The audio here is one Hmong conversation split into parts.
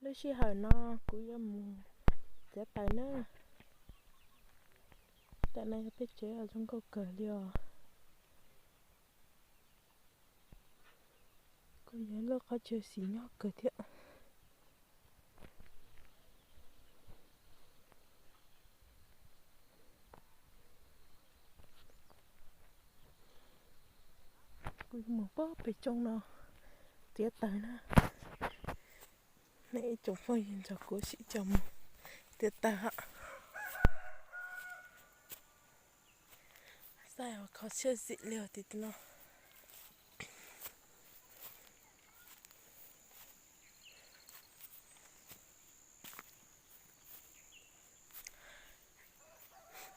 Lub sij hawm no kuv yuav mus txiav taws na. Tam no yog peb tsev zoo nkauj kawg li os. Kuj yog lub qhov chaw xis nyob kawg thiab. Kuv yuav mus pog pem tsoo no txiav taws na. Nej ib tsoom phooj ywg nrog kuv sib coj mus txiav taws hab. Xav kho siab zim li os tim no.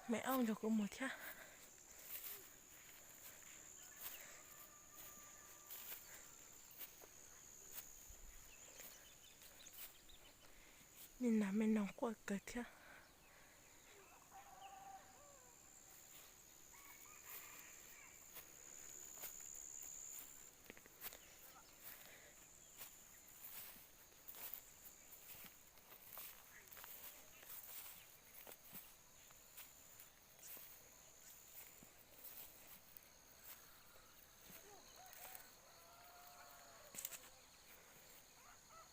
Me auj nrog kuv mus thiab. Me nas me noog quaj kawg thiab.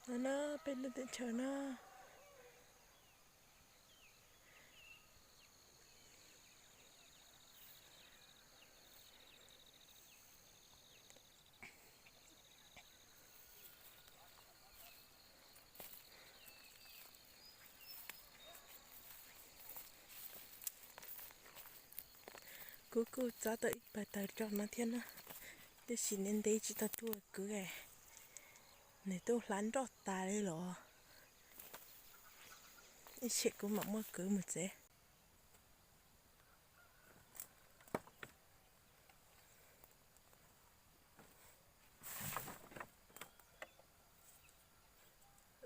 No na, peb lub teb chaws na. Kuv kuj txav tau ib pawg taws tso no thiab na, tab sis ntev ntev tsis tau tuaj kwv, nws twb hlav nroj tas li los. Ib tsam kuv mam muab kwv mus tsev.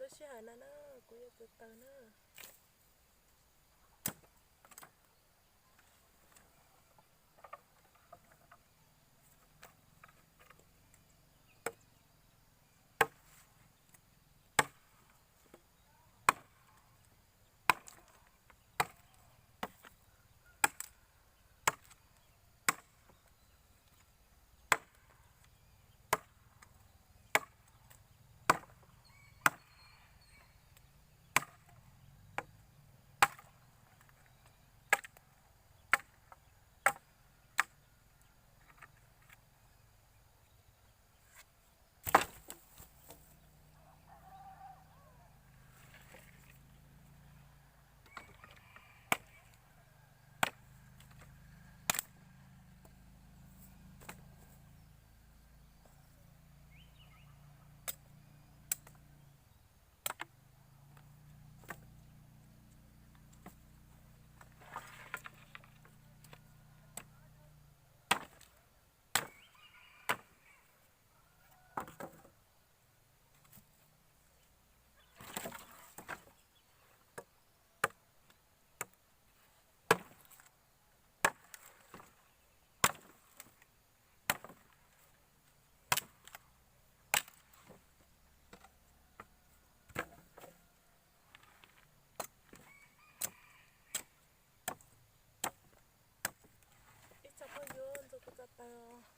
Lub sij hawm no na, kuv yuav txiav taws na. Ib tsoom phooj ywg, ntxuav kuv txiav taws os.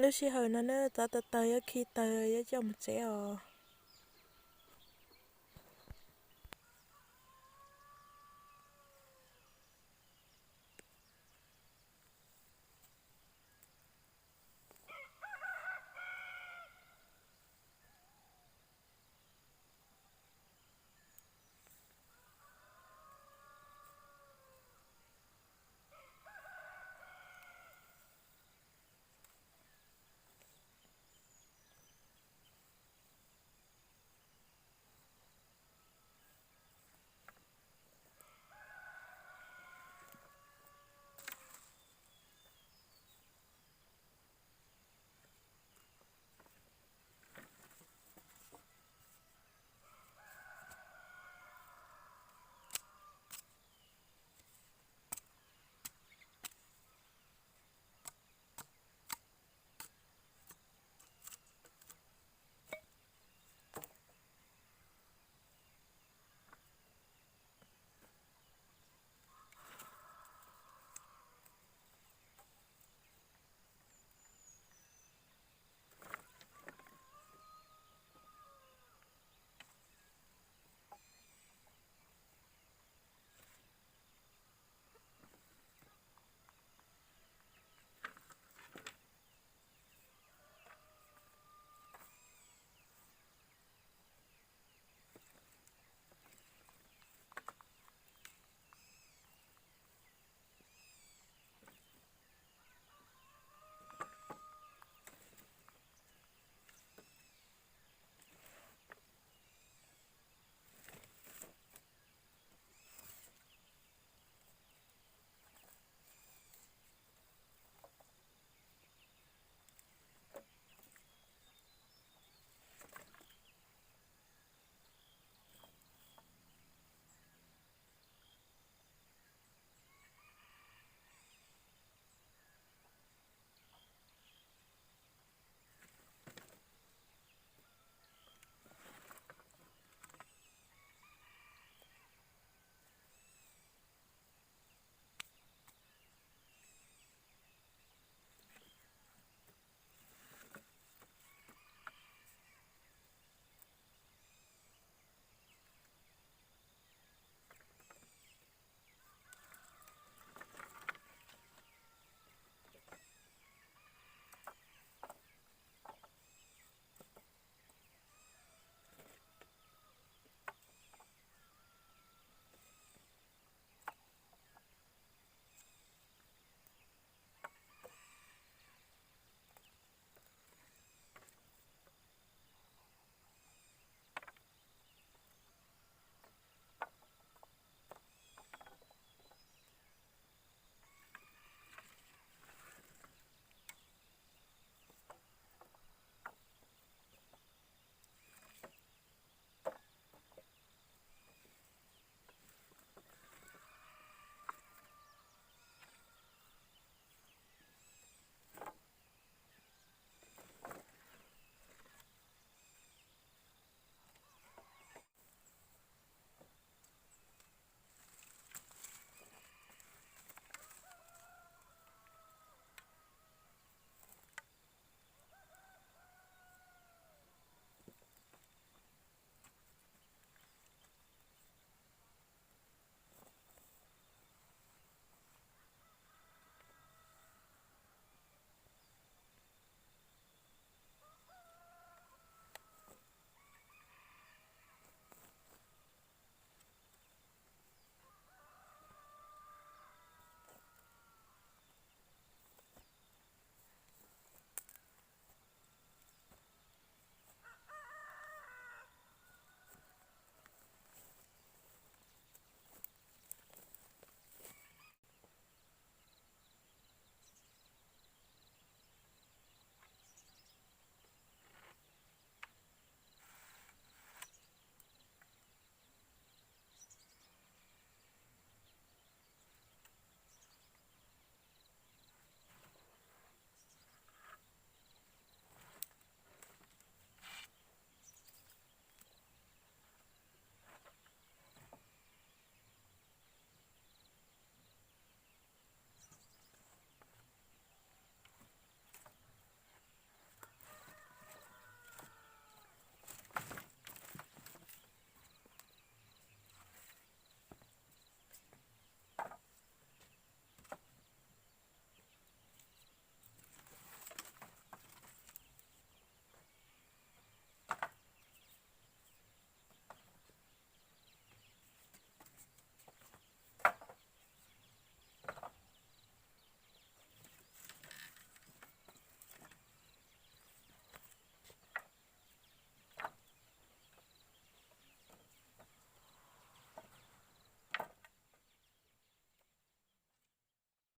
Lub sij hawm no na, txav tau taws, yuav khi taws yuav coj mus tsev os.